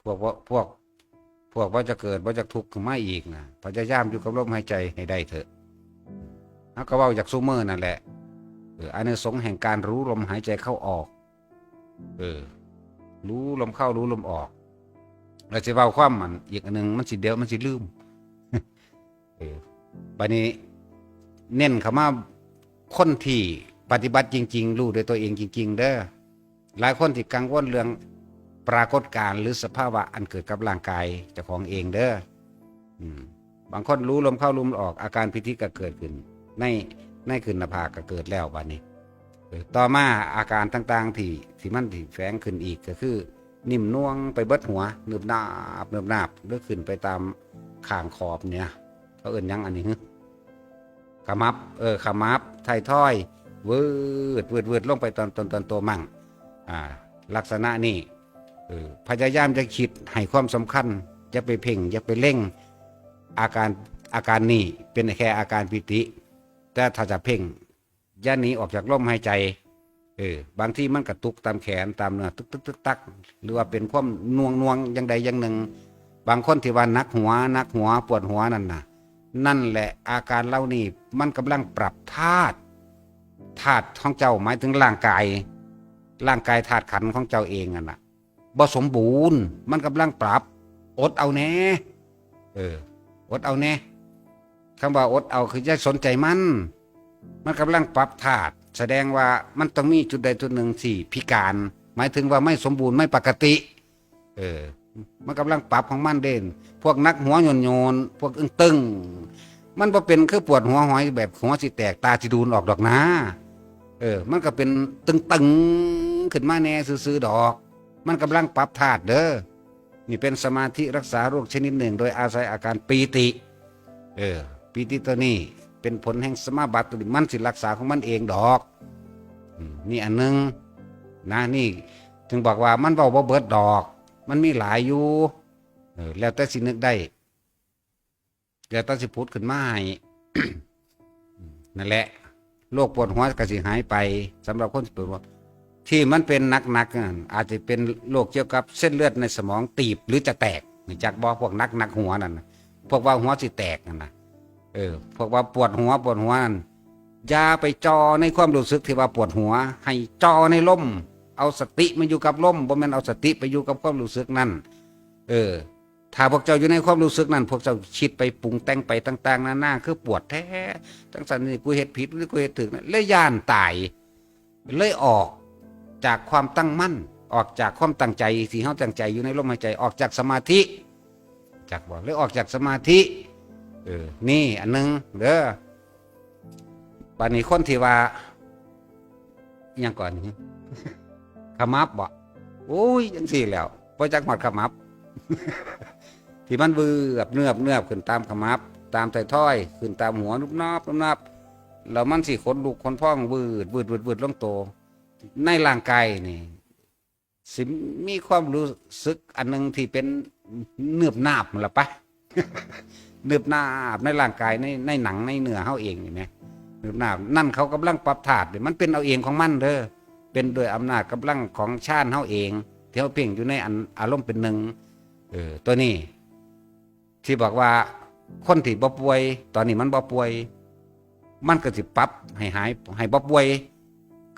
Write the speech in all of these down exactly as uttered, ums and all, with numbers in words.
พวกว่าพวก พวกว่าจะเกิดว่าจะทุกข์ขึ้นมาอีกนะ พยายามอยู่กับลมหายใจให้ได้เถอะ เฮาก็เว้าอยากซุมื้อนั่นแหละ เออ อานิสงส์แห่งการรู้ลมหายใจเข้าออก เออ รู้ลมเข้ารู้ลมออก แล้วสิเว้าความมันอีกอันหนึ่ง มันสิเดี๋ยวมันสิลืม เออ บัดนี้เน้นเข้ามาคนที่ปฏิบัติจริงๆ รู้ด้วยตัวเองจริงๆ เด้อ หลายคนที่กังวลเรื่องปรากฏการณ์หรือสภาวะอันเกิดกับร่างกายเจ้าของเองเด้อ อืม บางคนรู้ลมเข้าลมออก อาการปีติก็เกิดขึ้น ใน ในขึ้นหน้าผากก็เกิดแล้วบัดนี้ เออ ต่อมาอาการต่างๆ ที่ ที่มันที่แฝงขึ้นอีกก็คือ นิ่มนวลไปเบิดหัว นึบนาบ นึบนาบ หรือขึ้นไปตามข้างขอบเนี่ย เขาเอิ้นหยังอันนี้ฮึ ขมับ เออ ขมับ ไทยทอย วืด วืด วืด ลงไปตอน ตอน ตอนตัวมั่ง อ่า ลักษณะนี้ เออ พยายามจะคิดให้ความสำคัญ อย่าไปเพ่ง อย่าไปเล็ง อาการ อาการนี้เป็นแค่อาการปีติ แต่ถ้าจะเพ่ง อย่าหนีออกจากลมหายใจ เออ บางทีมันกระตุกตามแขน ตามเนื้อ ตึกตึกตึกตัก หรือว่าเป็นความหน่วงหน่วงอย่างใดอย่างหนึ่ง บางคนที่ว่าหนักหัว หนักหัว ปวดหัวนั่นน่ะ นั่นแหละอาการเหล่านี้ มันกำลังปรับธาตุ ธาตุของเจ้าหมายถึงร่างกาย ร่างกายธาตุขันธ์ของเจ้าเองนั่นน่ะ บ่สมบูรณ์ มันกำลังปรับ อดเอาแหน่ เออ อดเอาแหน่ คำว่าอดเอาคืออย่าสนใจมัน มันกำลังปรับธาตุ แสดงว่ามันต้องมีจุดใดจุดหนึ่งที่พิการ หมายถึงว่าไม่สมบูรณ์ ไม่ปกติ เออ มันกำลังปรับของมันเด่น พวกหนักหัวโยนๆ พวกอึ้งตึง มันบ่เป็นคือปวดหัวหอยแบบหัวสิแตก ตาสิดูนออกดอกนะ เออ มันก็เป็นตึงๆ ขึ้นมาแหน่ซื่อๆ ดอก มันกำลังปรับธาตุเด้อ นี่เป็นสมาธิรักษาโรคชนิดหนึ่ง โดยอาศัยอาการปีติ เออ ปีติตัวนี้เป็นผลแห่งสมาบัติตัวนี้ มันสิรักษาของมันเองดอก อืม นี่อันหนึ่งนะ นี่ถึงบอกว่ามันเว้าบ่เบิดดอก มันมีหลายอยู่ เออ แล้วแต่สินึกได้ แล้วแต่สิผุดขึ้นมาให้ นั่นแหละ โรคปวดหัวก็สิหายไป สำหรับคนที่ปวดหัว ที่มันเป็นหนักๆนั่น อาจจะเป็นโรคเกี่ยวกับเส้นเลือดในสมองตีบหรือจะแตก รู้จักบ่ พวกหนักๆหัวนั่นน่ะ พวกว่าหัวสิแตกนั่นน่ะ เออ พวกว่าปวดหัว ปวดหัวนั่น อย่าไปจ่อในความรู้สึกที่ว่าปวดหัว ให้จ่อในลม เอาสติมาอยู่กับลม บ่แม่นเอาสติไปอยู่กับความรู้สึกนั่น เออ ถ้าพวกเจ้าอยู่ในความรู้สึกนั่น พวกเจ้าคิดไปปรุงแต่งไปต่างๆ นานา คือปวดแท้ จังซั่นนี่กูเฮ็ดผิด หรือกูเฮ็ดถูกนะ เลยย้านตาย เลยออกจากความตั้งมั่น ออกจากความตั้งใจที่เฮาตั้งใจอยู่ในลมหายใจ ออกจากสมาธิ จักบ่ เลยออกจากสมาธิ เออ นี่อันหนึ่งเด้อ บัดนี้คนที่ว่า อิหยังก่อนนี่ ขมับบ่ โอ้ย จังซี่แล้ว บ่จักฮอดขมับ ที่มันเวือบเนือบเนือบขึ้นตามขมับ ตามไทยทอย ขึ้นตามหัว นุบนับ นุบนับ แล้วมันสิขนลุกขนพอง วืด วืด วืด วืดลงโต ในร่างกายนี่ สิมีความรู้สึกอันหนึ่งที่เป็นเนืบนาบนั่นล่ะปะ เนืบนาบในร่างกาย ใน ในหนังในเนื้อเฮาเองนี่แหม เนืบนาบ นั่นเขากำลังปรับธาตุ มันเป็นเอาเองของมันเด้อ เป็นโดยอำนาจกำลังของฌานเฮาเอง ที่เฮาเพ่งอยู่ในอันอารมณ์เป็นหนึ่ง เออ ตัวนี้ ที่บอกว่าคนที่บ่ป่วย ตอนนี้มันบ่ป่วย มันก็สิปรับให้หาย ให้บ่ป่วย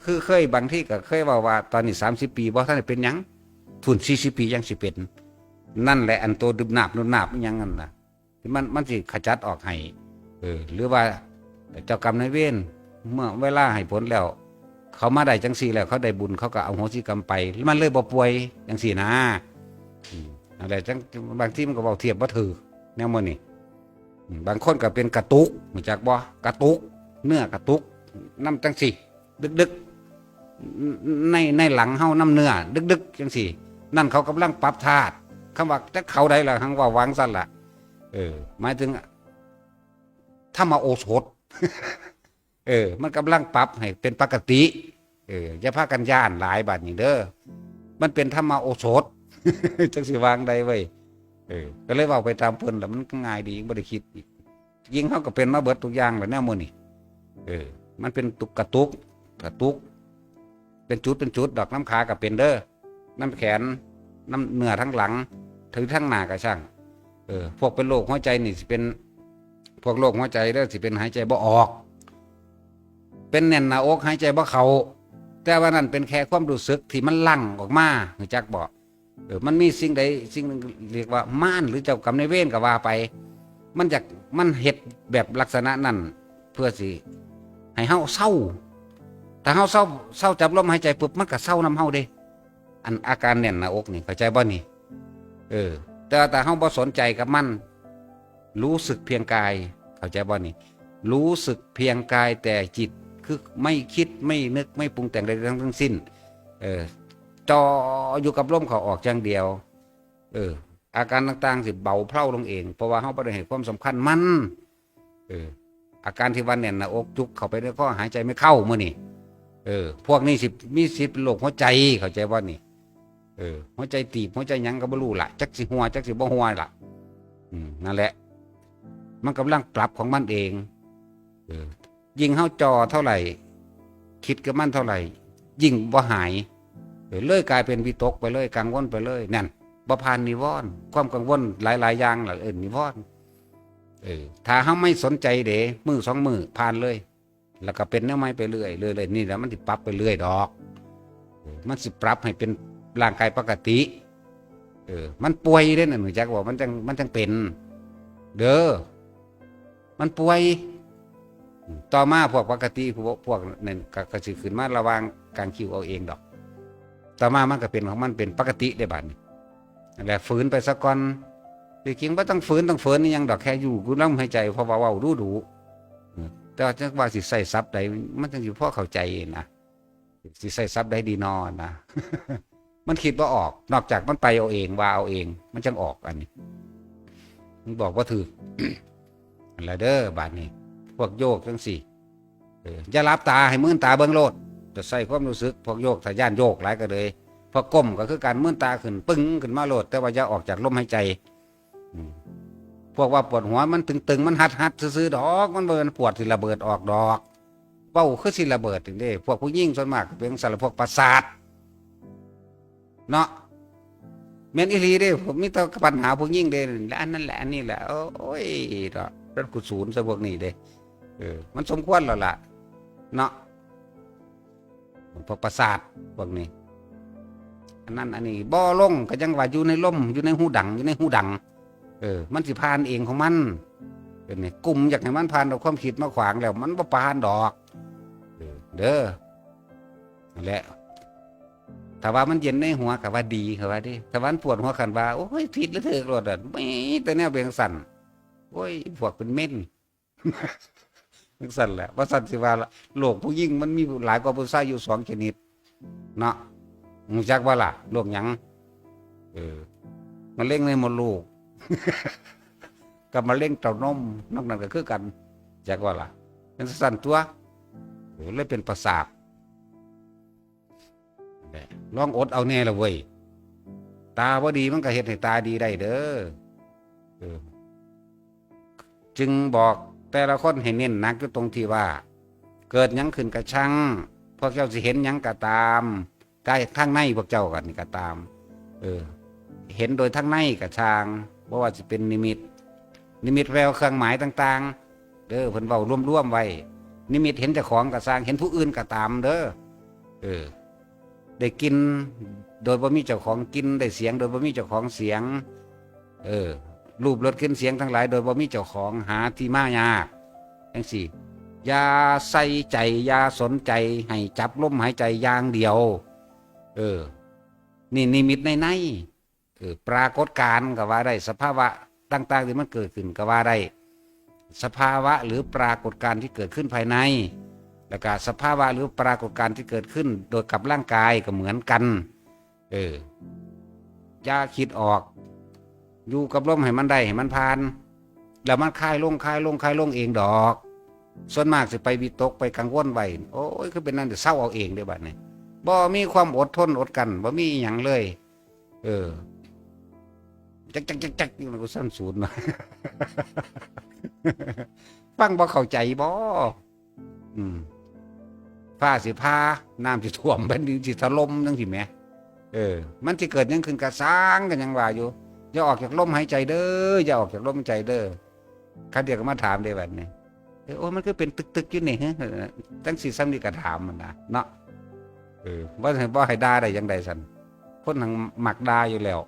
คือเคย บางทีก็เคยเว้าว่า ตอนนี้สามสิบปีบ่ทันได้เป็นหยัง ทุนสี่สิบปียังสิเป็น นั่นแหละอันโตดึบนาบนุบนาบอิหยังนั่นน่ะ ที่มัน มันสิขจัดออกให้ เออ หรือว่าเจ้ากรรมนายเวร เมื่อเวลาให้ผลแล้ว เขามาได้จังซี่แล้ว เขาได้บุญ เขาก็อโหสิกรรมไป มันเลยบ่ป่วยจังซี่นะ อืม นั่นแหละ จัง บางทีมันก็เว้าเทียบบ่ถูก แนวมื้อนี้ อืม บางคนก็เป็นกระตุก รู้จักบ่ กระตุก เนื้อกระตุก นำจังซี่ ดึกๆ ใน ในหลังเฮานำเนื้อ ดึกๆ จังซี่ นั่นเขากำลังปรับธาตุ คำว่าจักเขาใดล่ะ หังว่าวางซั่นล่ะ เออ หมายถึง ธรรมโอสถ เออ มันกำลังปรับให้เป็นปกติ เออ อย่าพากันย้านหลายบาดนี้เด้อ มันเป็นธรรมโอสถ จักสิวางใดเว้ย เออ ก็เลยเว้าไปตามเพิ่นล่ะ มันก็ง่ายดี บ่ได้คิดอีก ยิ่งเฮาก็เป็นมาเบิดทุกอย่างแล้วแนวมื้อนี้ เออ มันเป็นตุกกระตุก กระตุก เป็นจุดเป็นจุดดอก นำขาก็เป็นเด้อ นำแขน นำเนื้อทั้งหลัง ถือทั้งหน้ากะช่าง เออ พวกเป็นโรคหัวใจนี่สิเป็น พวกโรคหัวใจเด้อ สิเป็นหายใจบ่ออก เป็นแน่นหน้าอกหายใจบ่เข้า แต่ว่านั่นเป็นแค่ความรู้สึกที่มันหลั่งออกมา รู้จักบ่ เออ มันมีสิ่งใดสิ่งหนึ่งเรียกว่ามารหรือเจ้ากรรมนายเวรก็ว่าไป มันอยาก มันเฮ็ดแบบลักษณะนั้น เพื่อสิให้เฮาเซา ถ้าเฮาเซา เซาจับลมหายใจปุ๊บ มันก็เซานำเฮาเด้ อันอาการแน่นหน้าอกนี่ เข้าใจบ่นี่ เออ แต่ว่าถ้าเฮาบ่สนใจกับมัน รู้สึกเพียงกาย เข้าใจบ่นี่ รู้สึกเพียงกาย แต่จิตคือไม่คิด ไม่นึก ไม่ปรุงแต่งใดๆทั้งสิ้น เออ จ่ออยู่กับลมเข้าออกอย่างเดียว เออ อาการต่างๆสิเบาเพลาลงเอง เพราะว่าเฮาบ่ได้ให้ความสำคัญมัน เออ อาการที่ว่าแน่นหน้าอกจุกเข้าไปในคอ หายใจไม่เข้ามื้อนี่ เออ พวกนี้สิมีสิทธิ์เป็นโรคหัวใจ เข้าใจบ่นี่ เออ หัวใจตีบ หัวใจหยังก็บ่รู้ล่ะ จักสิหัว จักสิบ่หัวล่ะ อืม นั่นแหละ มันกำลังปรับของมันเอง เออ ยิ่งเฮาจ่อเท่าไหร่ คิดกับมันเท่าไหร่ ยิ่งบ่หาย เออ เลยกลายเป็นวิตกไปเลย กังวลไปเลย นั่น บ่ผ่านนิวรณ์ ความกังวลหลายๆอย่างล่ะ เอิ้นนิวรณ์ เออ ถ้าเฮาไม่สนใจเด้ มื้อสองมื้อผ่านเลย แล้วก็เป็นแนวใหม่ไปเรื่อย เรื่อยๆ นี่แหละมันสิปรับไปเรื่อยดอก เออ มันสิปรับให้เป็นร่างกายปกติ เออ มันป่วยเด้นั่น รู้จักบ่ มันจั่ง มันจั่งเป็น เด้อ มันป่วย ต่อมาพวกปกติ พวก พวกนั่นก็ ก็สิขึ้นมาระหว่างกลางคิวเอาเองดอก ต่อมามันก็เป็นของมัน เป็นปกติได้บัดนี้ นั่นแหละ ฝืนไปซะก่อน ที่จริงบ่ต้องฝืน ต้องฝืนอิหยังดอก แค่อยู่กับลมหายใจ เพราะว่าเว้าดูดู เออ แต่ว่าจักว่าสิใช้ศัพท์ใด มันจั่งสิพอเข้าใจนะ สิใช้ศัพท์ใดดีนอนะ มันคิดบ่ออก นอกจากมันไปเอาเอง ว่าเอาเอง มันจั่งออก อันนี้ มันบอกบ่ถืก นั่นล่ะเด้อ บาดนี้ พวกโยกจั่งซี้ เออ อย่าหลับตา ให้มืนตาเบิ่งโลด จะใช้ความรู้สึก พวกโยก ถ้าย้านโยกหลายก็เลย พวกก้มก็คือการมืนตาขึ้น ปึ้ง ขึ้นมาโลด แต่ว่าอย่าออกจากลมหายใจ อืม พวกว่าปวดหัว มันตึงๆ มันหัดๆ ซื่อๆ ดอก มันบ่แม่นปวดสิระเบิดออกดอก เว้าคือสิระเบิดนี่เด้ พวกผู้หญิงส่วนมากเป็นจั่งซั้นล่ะ พวกประสาท เนาะ แม่นอีหลีเด้ ผมมีแต่ปัญหาผู้หญิงเด้ และอันนั้นแหละ อันนี้แหละ โอ้ย เนาะ เป็นกุศลซะพวกนี้เด้ เออ มันสมควรแล้วล่ะ เนาะ พวกประสาท พวกนี้ อันนั้นอันนี้ บ่ลงก็ยังว่าอยู่ในลม อยู่ในฮูดัง อยู่ในฮูดัง เออ มันสิผ่านเองของมัน เป็นไง กลุ่มอยากให้มันผ่าน เอาความคิดมาขวางแล้ว มันบ่ผ่านดอก เออ เด้อ นั่นแหละ ถ้าว่ามันเย็นในหัวก็ว่าดี เขาว่าเด้ ถ้าว่ามันปวดหัว คันว่า โอ้ย ผิดหรือถืกโลดอะ มีแต่แนวเป็นจั่งซั้น โอ้ย พวกเป็นเม่น จั่งซั้นแหละ ว่าซั้นสิว่าละ โลกผู้หญิงมันมีหลายกว่าผู้ชายอยู่สองชนิด เนาะ รู้จักบ่ล่ะ โรคหยัง เออ มะเร็งในมดลูก กับมะเร็งเต้านม นอกนั้นก็คือกัน จักบ่ล่ะ เป็นจั่งซั้นตั๊ว เออ เลยเป็นประสาท ลองอดเอาแน่ละเว้ย ตาบ่ดีมันก็เฮ็ดให้ตาดีได้เด้อ เออ จึงบอกแต่ละคนให้เน้นหนักอยู่ตรงที่ว่า เกิดหยังขึ้นก็ช่าง พวกเจ้าสิเห็นหยังก็ตาม กายทางในพวกเจ้ากันนี่ก็ตาม เออ เห็นโดยทางในก็ช่าง บ่ว่าสิเป็นนิมิต นิมิตแววเครื่องหมายต่างๆ เด้อ เพิ่นเว้ารวมๆไว้ นิมิตเห็นเจ้าของก็ช่าง เห็นผู้อื่นก็ตามเด้อ เออ ได้กลิ่นโดยบ่มีเจ้าของกลิ่น ได้เสียงโดยบ่มีเจ้าของเสียง เออ รูปรสกลิ่นเสียงทั้งหลายโดยบ่มีเจ้าของ หาที่มายาก จั่งซี้ อย่าใส่ใจ อย่าสนใจ ให้จับลมหายใจอย่างเดียว เออ นี่นิมิตในใน เออ ปรากฏการณ์ก็ว่าได้ สภาวะต่างๆที่มันเกิดขึ้นก็ว่าได้ สภาวะหรือปรากฏการณ์ที่เกิดขึ้นภายใน แล้วก็สภาวะหรือปรากฏการณ์ที่เกิดขึ้นโดยกับร่างกายก็เหมือนกัน เออ อย่าคิดออก อยู่กับลมให้มันได้ ให้มันผ่าน แล้วมันคลายลง คลายลง คลายลงเองดอก ส่วนมากสิไปวิตก ไปกังวลไว้ โอ้ย คือเป็นนั่น เดี๋ยวเซาเอาเองเด้อบัดนี้ บ่มีความอดทนอดกลั้น บ่มีอิหยังเลย เออ จักจักจักจักนี่มันก็ซ้ำศูนย์มา ฟังบ่เข้าใจบ่ อืม ฟ้าสิผ่า น้ำสิท่วม แผ่นดินสิถล่มจั่งซี้แหม เออ มันสิเกิดหยังขึ้นก็ซ่าง ก็ยังว่าอยู่ อย่าออกจากลมหายใจเด้อ อย่าออกจากลมหายใจเด้อ ครั้งเดียวก็มาถามเด้บัดนี้ เออ โอ้ มันคือเป็นตึกๆอยู่นี่ จั่งซี้ ส่ำนี้ก็ถามมันนะเนาะ เออ บ่ให้ บ่ให้ด่าได้จั่งใด๋ซั่น คนหั้นมักด่าอยู่แล้ว